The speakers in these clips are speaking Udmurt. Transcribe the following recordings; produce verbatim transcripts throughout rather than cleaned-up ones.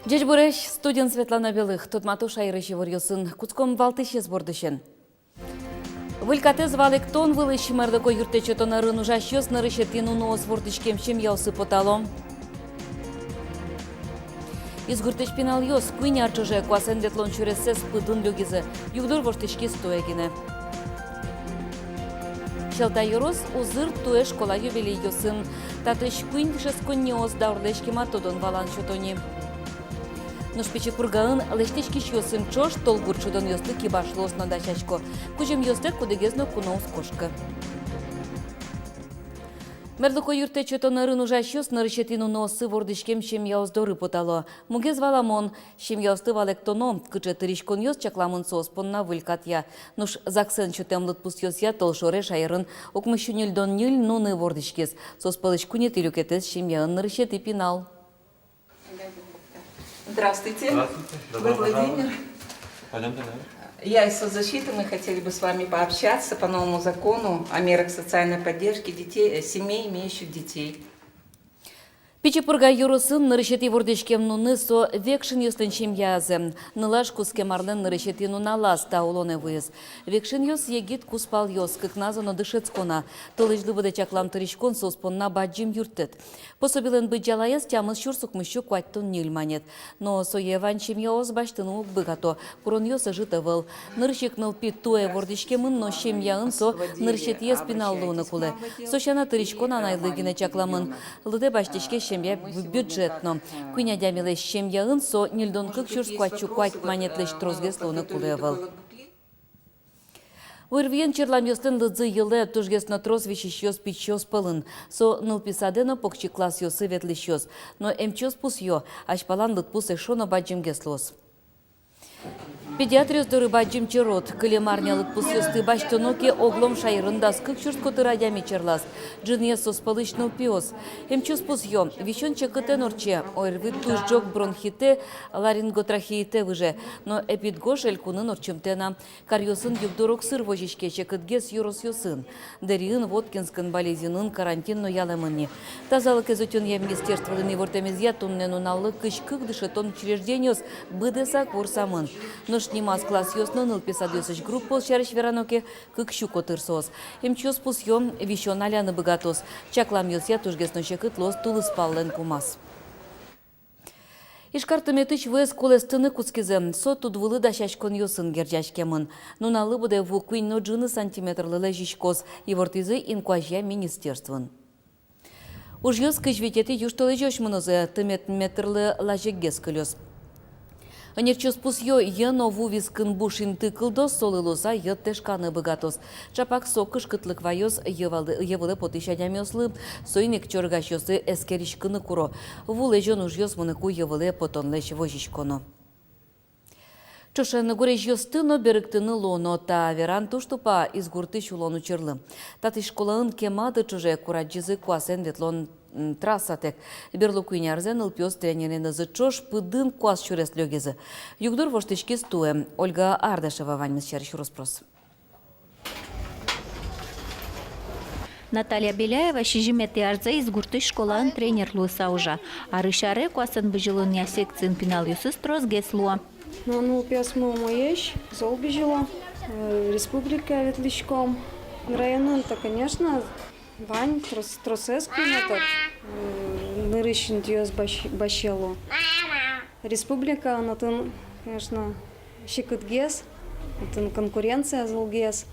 Ӟечбуресь, студиын Светлана Белых. Тодмато шаерысь иворъёсын. Кутском валтӥсез бордысен. Выль катэз валэктон вылысь. Мерлыко юрттэт сётон ӧрын ужасьёс нырысетӥ нуныос вордӥськем семьяосы потало. Изгуртысь пиналъёс куинь ар ӵоже куасэн ветлон сюрессэс пыдын лёгизы. Югдур воштӥськиз туэ гинэ. Сьӧлта ёрос узыр туэ школа юбилейёсын. Татысь куинь дышетсконниос даурлэсь кема тодон-валан сёто ни. Нош Пичи Пургаын лэсьтӥськисьёсын ӵош толгурт шудонъёслы кибашлыос но дасясько. Кузьымъёстэк кудӥгез но куноос кошкы. Мерлыко юрттэт сётон ӧрын ужасьёс нырысетӥ нуныоссы вордӥськем семьяос доры потало. Мугез валамон, семьяосты валэктоно, кыӵе тыриськонъёс чакламын соос понна выль катъя. Нош ЗАГСэн сётэм лыдпусъёсъя толшоре шаерын укмыссю ньыльдон ньыль нуны вордӥськиз. Соос пӧлысь куинетӥ люкетэз семьяын нырысетӥ пинал. Здравствуйте. Здравствуйте. Вы Добро пожаловать. Владимир? Пойдёмте наверх. Я из соцзащиты, мы хотели бы с вами пообщаться по новому закону о мерах социальной поддержки детей, э, семей, имеющих детей. Пичи Пурга ёросын нырысетӥ вордӥськем нуны со Векшинъёслэн семьязы. Нылаш кутскем арлэн нырысетӥ нуналаз та улонэ вуиз. Векшинъёс — егит кузпалъёс, кыкназы но дышетско на. Толэзьлы быдэ чаклам тыриськон соос понна бадӟым юрттэт. Пособилэн быдӟалаез тямыс сюрс укмыссю куатьтон ньыль манет. Но сое вань семьяос басьтыны уг быгато, куронъёс ӧжыт ӧвӧл. Нырысь ик нылпи туэ вордӥськемын, но семьяын со нырысетӥез пинал луыны кулэ. Со сяна, тыриськон анайлы гинэ чакламын. Лыдэ басьтӥське семья бю-, бюджет но. Куинь адямилэсь семьяын со ньыльдон кык сюрс куатьсю куать манетлэсь тросгес луыны кулэ ӧвӧл. ОРВИен черламъёслэн лыдзы йылэ. Тужгес но трос висисьёс пичиос пӧлын. Со нылпи садэ но покчи классъёсы ветлӥсьёс. Но эмчиос пусъё: азьпалан лыдпус эшшо но бадӟымгес луоз. Педиатръёс доры бадӟым черод. Кылем арня лыдпусъёсты басьтоно ке, оглом шаерын дас кык сюрс котыр адями черлаз. Ӝыныез соос пӧлысь нылпиос. Эмчиос пусъё: висён секытэн ортче, ОРВИ туж ӝог бронхитэ, ларинготрахеитэ выже. Но эпидгож элькунын ортчымтэ на. Каръёсын югдур огсыр возиське, секытгес ёросъёсын. Дэриын, Воткинскын, Балезинын карантин но ялэмын ни. Тазалыкез утёнъя министерстволэн ивортэмезъя, туннэ нуналлы кызь кык дышетон учреждениос быдэсак ворсамын. Нош нимаз классъёс но нылпи садъёсысь группаос сярысь верано ке, кык сю котыр соос. Эмчиос пусъё: висён аляны быгатоз. Чакламъёсъя, тужгес но секыт луоз тулыспаллэн кумаз. Ижкар тыметысь вуэз кулэстыны кутскизы. Со тудвылы дасяськонъёсын герӟаськемын. Нуналлы быдэ ву куинь но ӝыны сантиметрлы лэзиськоз, ивортӥзы инкуазья министерствоын. Ужъёс кызь витетӥ южтолэзёзь мынозы, тымет метрлы лазеггес кылёз. Ӧнерчиос пусъё: йӧ но ву вискын буш инты кылдоз, солы луыса йӧ тэшканы быгатоз. Чапак со кышкытлык ваёз йӧ вал-, йӧ вылэ потӥсь адямиослы, соин ик чорыгасьёслы эскериськыны куро. Ву лэзён ужъёс мыныку йӧ вылэ потонлэсь возиськоно. Ӵошен гурезьёсты но берыктыны луоно. Та веран туж тупа Изгуртысь улон учырлы. Татысь школаын кема дыр ӵоже курадӟизы куасэн ветлон, м, трассатэк. Берло куинь арзэ нылпиос тренеренызы ӵош пыдын куас сюрес лёгизы. Югдур воштӥськиз туэ. Ольга Ардашева ваньмыз сярысь рос-прос. Наталья Беляева сизьыметӥ арзэ Изгуртысь школаын тренер луыса ужа. Арысь аре куасэн бызьылонъя секциын пиналъёсыз тросгес луо. Но нылпиосмы умоесь, зол бызьыло, э, республикае ветлӥськом. Районын-то, конечно, вань трос-, тросэз куинетод, э, нырысь интыос бась-, басьяло. Республикаын отын, конечно, секытгес, отын конкуренция золгес.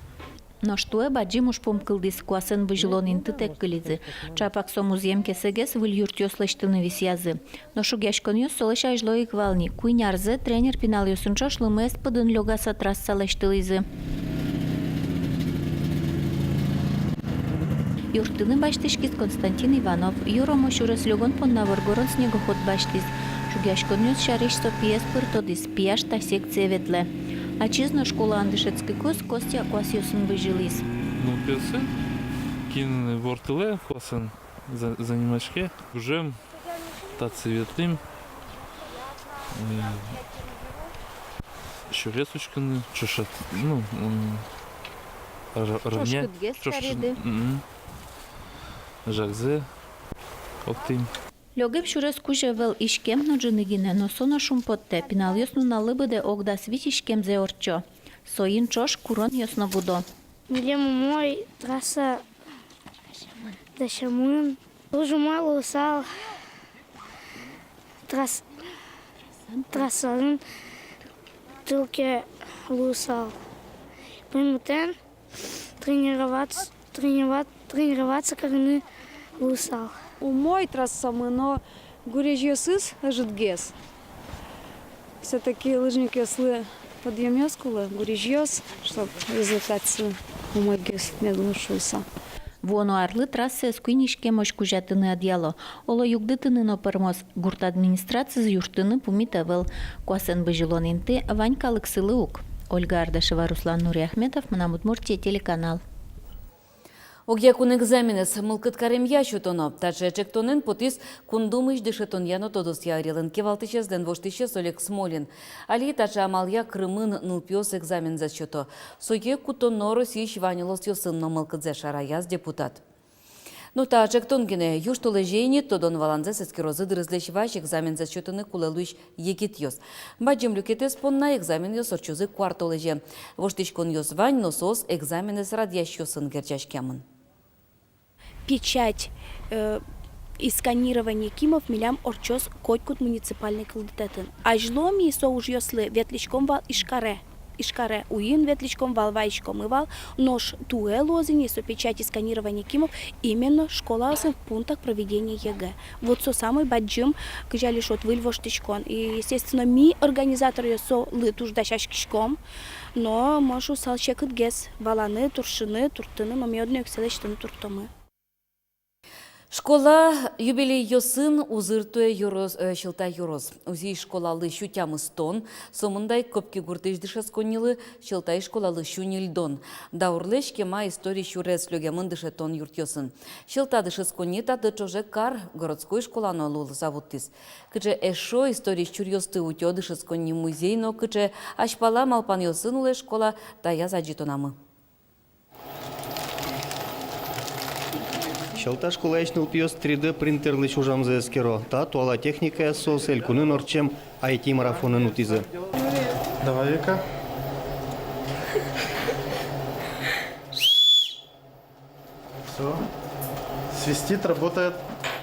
Нош туэ бадӟым ужпум кылдӥз: куасэн бызьылон интытэк кылизы. Чапак со музъем кесэгес выль юртъёс лэсьтыны висъязы. Но шугъяськонъёс солэсь азьло ик вал ни. Куинь арзэ тренер пиналъёсын ӵош лымыез пыдын лёгаса трасса лэсьтылӥзы. Юрттыны басьтӥськиз Константин Иванов. Юромо сюрес лёгон понна воргорон снегоход басьтӥз. Шугъяськонъёс сярысь со пиез пыр тодӥз, пияш та секцие ветлэ. Ачиз но школаын дышетскыкуз Костя куасъёсын бызьылӥз. Нылпиосын, кин ворттылэ куасэн, За-, заниматься ке, гужем, татчы ветлӥм. Э, сюрес учкыны, ӵошат, ну, м, р-, ровня, ӵош кытгес ӵош кариды. Мгм. Жагзэ октӥм. Лёгем сюрес кузь ӧвӧл, иськем но ӝыны гинэ, но со но шумпоттэ. Пиналъёс нуналлы быдэ ог дас вить иськемзэ ортчо. Соин ӵош куронъёс но будо. Милем умой, трасса дасямын. Туж умой луысал. Трасс-, трассаын тыл ке луысал. Паймытэн тренироваться, тренирова-, тренироваться карыны луысал. Умой трассамы, но гурезьёсыз ӧжытгес. Всё-таки лыжникъёслы подъёмъёс кулэ, гурезьёс, чтоб результатсы умойгес мед луоз шуыса. Вуоно арлы трассаез куинь иськемозь кузятыны ӧдъяло. Оло, югдытыны но пӧрмоз, гурт администрациез юрттыны пумит ӧвӧл. Куасэн бызьылон инты вань калыксылы ук. Ольга Ардашева, Руслан Нуриахметов, «Мынам Удмуртие» телеканал. Огъя кун экзаменэз мылкыд каремъя сётоно. Таӵе ӵектонэн потӥз Кун Думысь дышетонъя но тодосъя ӧръелэн кивалтӥсезлэн воштӥсез Олег Смолин. Али таӵе амалъя Крымын нылпиос экзамензэс сёто. Сое кутоно Россиысь вань улосъёсын но мылкыдзэ шараяз депутат. Но та ӵектон гинэ. Южтолэзе ини тодон-валанзэс эскерозы дырызлэсь вазь экзамензэс сётыны кулэ луись егитъёс. Бадӟым люкетэз понна экзаменъёс ортчозы куартолэзе. Воштӥськонъёс вань, но соос экзаменэз радъясьёсын герӟаськемын. Печать, э, и сканирование кимов милям ортчоз котькуд муниципальной кылдытэтын. Азьло ми со ужъёслы ветлӥськом вал Ижкаре. Ижкаре, уин ветлӥськом вал, вайиськомы вал, нош туэ луоз ини со печать и сканирование кимов именно школаосын в пунктах проведения ЕГЭ. Вот со самой бадӟым, кызьы али шуод, выль воштӥськон. И, естественно, ми, организаторъёс, солы туж дасяськиськом, но, мон шуысал, секытгес валаны, туршыны, турттыны, но ми одно ик сое лэсьтыны турттомы. Школа юбилейёсын узыр туэ ёрос, э, Сьӧлта ёрос. Озьы ик школалы сю тямыстон, сомында ик Копки гуртысь дышетсконнилы, Сьӧлтаысь школалы сю ньыльдон. Даурлэсь кема истори сюрес лёгемын дышетон юртъёсын. Сьӧлта дышетсконни та дыр ӵоже кар городской школа но луыса вуттӥз. Кыӵе эшшо история чуръёсты утё дышетсконни музей но кыӵе азьпала малпанъёсын улэ школа, таяз адӟытонамы. Сьӧлта школаысь нылпиос три дэ принтерлэсь ужамзэ эскеро. Та туала техникая соос элькунын ортчем ай ти марафонын утӥзы. Давай, Вика. Всё. Свистит, работает.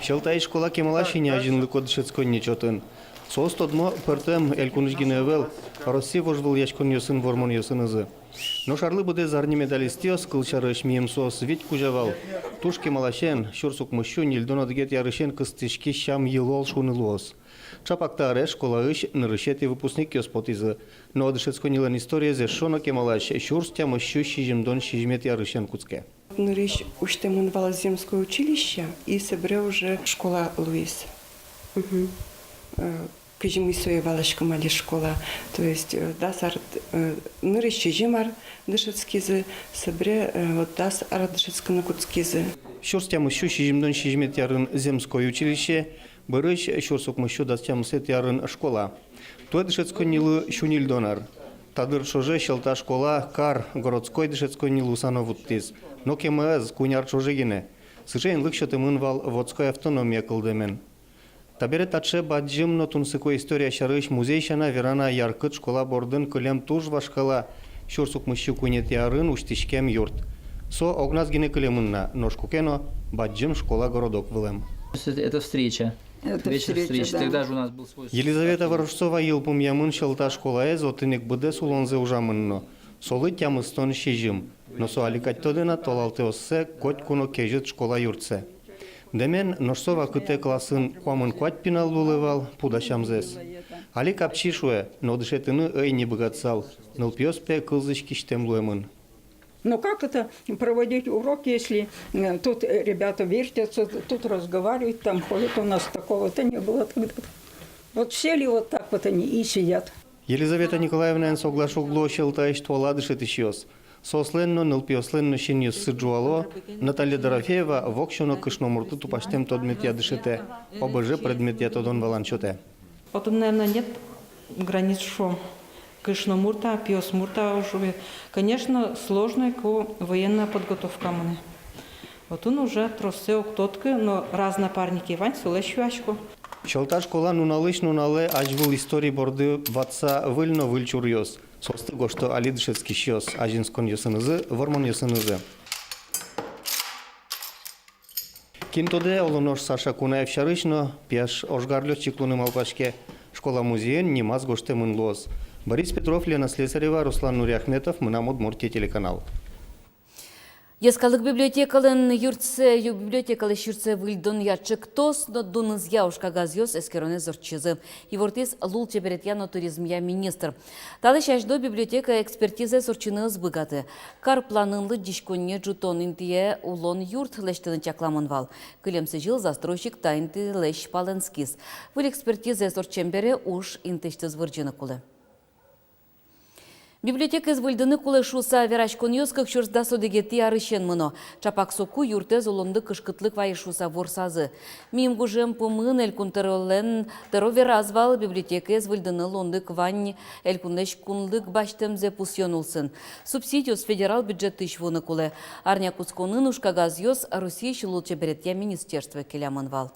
Сьӧлтаысь школа кемалась ини азинлыко дышетсконни чотын. Соос тодмо пӧртэм элькунысь гинэ ӧвӧл, Россия вожвылъяськонъёсын вормонъёсынызы. Нош арлы быдэ зарни медалистъёс, кылсярысь, миым соос вить кузя вал, туж кемаласен, сюрс укмыссю ньыльдон одӥгетӥ арысен кыстӥськись сям-йылол шуыны луоз. Чапак та аре школаысь нырысетӥ выпускникъёс потӥзы. Но дышетсконнилэн историез эшшо но кемалась, сюрс тямыссю сизьымдон сизьыметӥ арысен кутске. Нырысь усьтэмын вал земской училище, и собере уже школа луиз. Мгм. Э, кызьы ми сое валаськом али школа. То есть, э, дас ар, э, нырысь сизьым ар дышетскизы, собере, э, вот дас ар дышетскыны кутскизы. Сюрс тямыссю сизьымдон сизьыметӥ арын земской училище, бӧрысь сюрс укмыссю дас тямысэтӥ арын школа. Туэ дышетсконнилы сю ньыльдон ар. Та дыр ӵоже Сьӧлта школа кар городской дышетсконни луыса но вуттӥз. Но кема ӧз, куинь ар ӵоже гинэ. Сыӵе инлык сётэмын вал Вотской автономия кылдэмен. Табере таӵе бадӟым но тунсыко история сярысь музей сяна верано яркыт школа бордын кылем туж вашкала, сюрс укмыссю куинетӥ арын усьтӥськем юрт. Со огназ гинэ кылемын на, нош куке но бадӟым школа городок вылэм. Это встреча. Это вечер встречи, да. Тогда же у нас был свой... Елизавета Ворожцова йылпумъямын Сьӧлта школаез, отын ик быдэс улонзэ ужамын но. Солы тямыстон сизьым. Но со али кадь тодэ на толалтэ оссэ, котьку но кезьыт школа юртсэ. Дэмен, нош со вакытэ классын куамын куать пинал луылэ вал, пудасямзэс. Али капчи, шуэ, но дышетыны ӧй ни быгатысал. Нылпиос пе кылзӥськисьтэм луэмын. Ну как это проводить урок, если, э, тут, э, ребята вертятся, тут разговаривают, там ходят, у нас такого-то не было тогда. Вот сели вот так вот они и сидят. Елизавета Николаевнаен соглаш уг луо Сьӧлтаысь туала дышетӥсьёс. Соослэн но, нылпиослэн но синъёссы ӝуало. Наталья Дорофеева воксё но кышномуртты тупасьтэм тодметъя дышетэ, ОБЖ предметъя тодон-валан сётэ. Отын, наверное, нет границ, шуом, кышномурт-а, пиосмурт-а уже. Конечно, сложной ку военная подготовка мынэ. Отын уже троссэ уг тодӥськы, но раз напарнике вань, солэсь юасько. Сьӧлта школа нуналысь нуналэ азьвыл история борды ватса выль но выль чуръёс. Соосты гожто али дышетскисьёс, азинсконъёсынызы, вормонъёсынызы. Кин тодэ, оло нош Саша Кунаев сярысь но, пияш ожгарлётчик луыны малпаське. Школа музеен нимаз гожтэмын луоз. Борис Петров, Лена Слесарева, Руслан Нуриахметов, «Мынам Удмуртие» телеканал. Йӧскалык библиотекалэн юртсэ, ю-, библиотекалэсь юртсэ выльдонъя ӵектос но дунызъя ужкагазъёс эскеронэз ортчизы, ивортӥз лулчеберетъя но туризмъя министр. Талэсь азьло библиотека экспертизаез ортчыны ӧз быгаты. Кар планын лыдӟиськонние ӝутон интые улон юрт лэсьтыны чакламын вал. Кылем сӥзьыл застройщик та интылэсь палэнскиз. Выль экспертизаез ортчем бере уж интыысьтыз вырӟыны кулэ. Библиотекаез выльдыны кулэ шуыса вераськонъёс кык сюрс дас одӥгетӥ арысен мыно. Ӵапак соку юртэз улонлы кышкытлык вайиз шуыса ворсазы. Миым гужем пумын Элькун тӧролэн тӧро вераз вал, библиотекаез выльдыны луонлык вань элькунлэсь кунлык басьтэмзэ пусъён улсын. Субсидиос федерал бюджетысь вуыны кулэ. Арня кутсконын ужкагазъёс Россиысь лулчеберетъя министерствое келямын вал.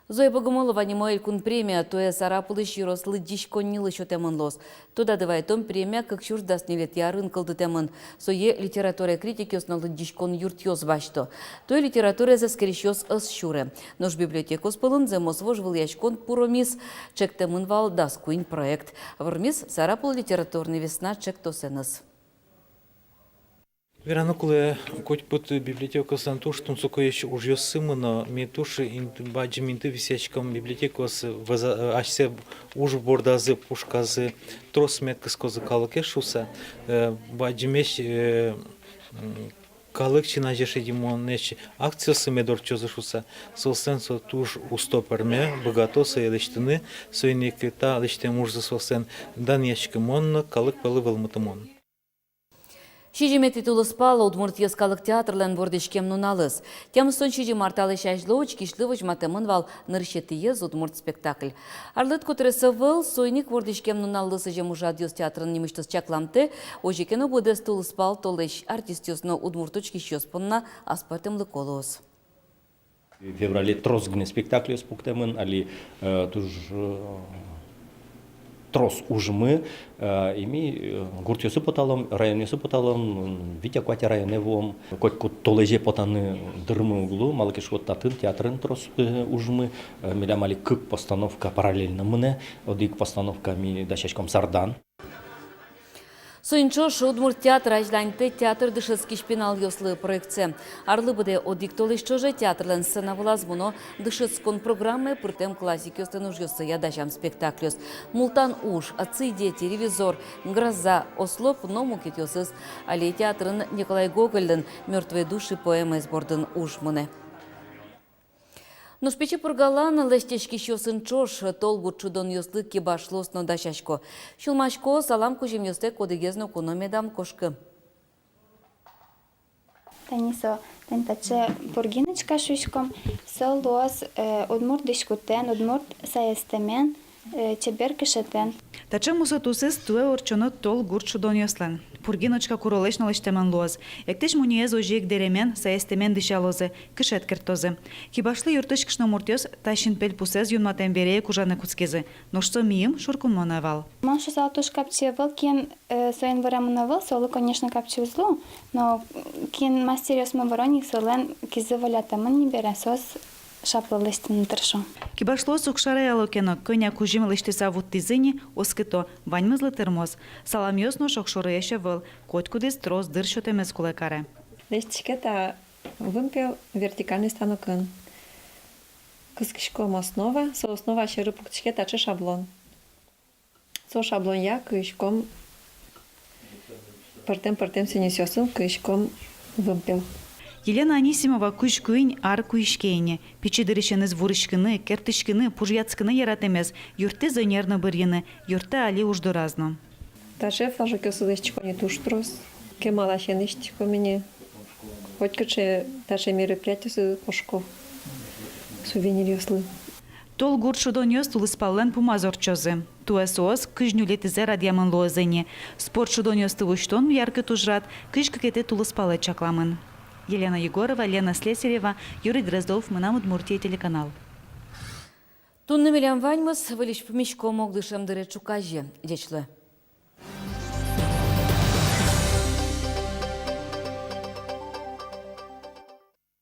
Зоя Богомолова нимо элькун премия туэ Сарапулысь ёрос лыдӟиськоннилы сётэмын луоз. Тодады вайытом, премия кык сюрс дас ньылетӥ арын кылдытэмын. Сое литература критикъёс но лыдӟиськон юртъёс басьто. Туэ литератураез эскерисьёс ӧз сюре. Нош библиотекаос пӧлын зэмос вожвылъяськон пуромиз, ӵектэмын вал дас куинь проект. Вормиз «Сарапул литературной весна» ӵектосэныз. Вераны кулэ, котькуд библиотекаослэн туж тунсыкоесь ужъёссы мыно, ми туж инт-, бадӟым инты висъяськом библиотекаос вӧза-, асьсэ уж бордазы пушказы, трос мед кыскозы калыкез шуыса, э, бадӟымесь, э, м, калык син азе шедемонэсь акциоссы мед ортчозы шуыса, соослэн со туж усто пӧрме, быгато сое лэсьтыны, соин ик та лэсьтэм ужзы соослэн данъяськымон но калык пӧлы вӧлмытымон. Сизьыметӥ тулыспал — Удмурт йӧскалык театрлэн вордӥськем нуналыз. Тямыстон сизьым ар талэсь азьло учкисьлы возьматэмын вал нырысетӥез удмурт спектакль. Арлыд котырес ӧвӧл, соин ик вордӥськем нуналлы сӥзем ужрадъёс театрын нимысьтыз чакламтэ, озьы ке но быдэс тулыспал толэзь артистъёс но удмурт учкисьёс понна аспӧртэмлыко луоз. Феврале трос гинэ спектакльёс пуктэмын, али, э, туж, э, трос ужмы, э, и ми, э, гуртъёсы поталом, районъёсы поталом, м, витя-куатя районэ вуом. Котькуд толэзе потаны дырмы уг лу, малы ке шуод, татын театрын трос, э, ужмы, э, милям али кык постановка параллельно мынэ, одӥг постановка ми дасяськом Сардаын. Соин ӵош удмурт театр азьланьтэ театр дышетскись пиналъёслы проектсэ. Арлы быдэ одӥг толэзь ӵоже театрлэн сцена вылаз мыно дышетскон программае пыртэм классикъёслэн ужъёссыя дасям спектакльёс. «Мултан уж», «Отцы и дети», «Ревизор», «Гроза», «Ослоп» но мукетъёсыз. Али театрын Николай Гогольлэн «Мёртвые души» поэмаез бордын уж мынэ. Нош Пичи Пургалан лэсьтӥськисьёсын ӵош тол гурт шудонъёслы кибашлыос но дасясько. Сюлмасько, салам кузьымъёстэк одӥгез но куно медам кошкы. Тани со, тани таӵе пургиночка шуиськом, со луоз, э, удмурт дӥськутэн, удмурт саестэмен, э, чебер кышетэн. Таӵе мусо тусэз туэ ортчоно тол гурт шудонъёслэн. Пургиночка куролэсь но лэсьтэмын луоз. Эктӥсь мунёез озьы ик дэремен, саестэмен дӥсялозы, кышет керттозы. Кибашлы юртысь кышномуртъёс та синпельпусэз юнматэм бере ик ужаны кутскизы. Нош со миым шуркынмон ӧвӧл. Мон шуысал, туж капчи ӧвӧл, кин, э, соин выремын ӧвӧл, солы, конечно, капчи уз лу, но кин мастеръёсмы выро ни, солэн кизы волятэмын ни бере, соос шаплы лэсьтыны тыршо. Кибашлыос уг шараяло ке но, кӧня кузьым лэсьтыса вуттӥзы ни, оскыто, ваньмызлы тырмоз. Саламъёс нош огшорыесь ӧвӧл, котькудӥз трос дыр сётэмез кулэ каре. Лэсьтӥське та вымпел вертикальный станокын. Кыскиськом основа, со основа сьӧры пуктӥське таӵе шаблон. Со шаблонъя куиськом, пӧртэм-пӧртэм сӥньысъёсын куиськом вымпел. Елена Анисимова кызь куинь ар куиське ини. Пичи дырысеныз вурӥськыны, керттӥськыны, пужъятскыны яратэмез юрттӥз ӧнер но бырйыны, юрттэ али уж дораз но. Таӵе флажокъёсты лэсьтӥсько ни туж трос. Кемаласен лэсьтӥськом ини. Котькыӵе таӵе мероприятиосы кошко сувениръёслы. Тол гурт шудонъёс тулыспаллэн пумаз ортчозы. Туэ соос кызь ньылетӥзэ радъямын луозы ини. Спорт шудонъёсты усьтон яркыт ужрад кызь кыкетӥ тулыспалэ чакламын. Елена Егорова, Лена Слесарева, Юрий Дроздов, «Мынам Удмуртие» телеканал. Туннэ милям ваньмыз. Выльысь пумиськом ог дышем дыре ӵуказе. Ӟеч луэ.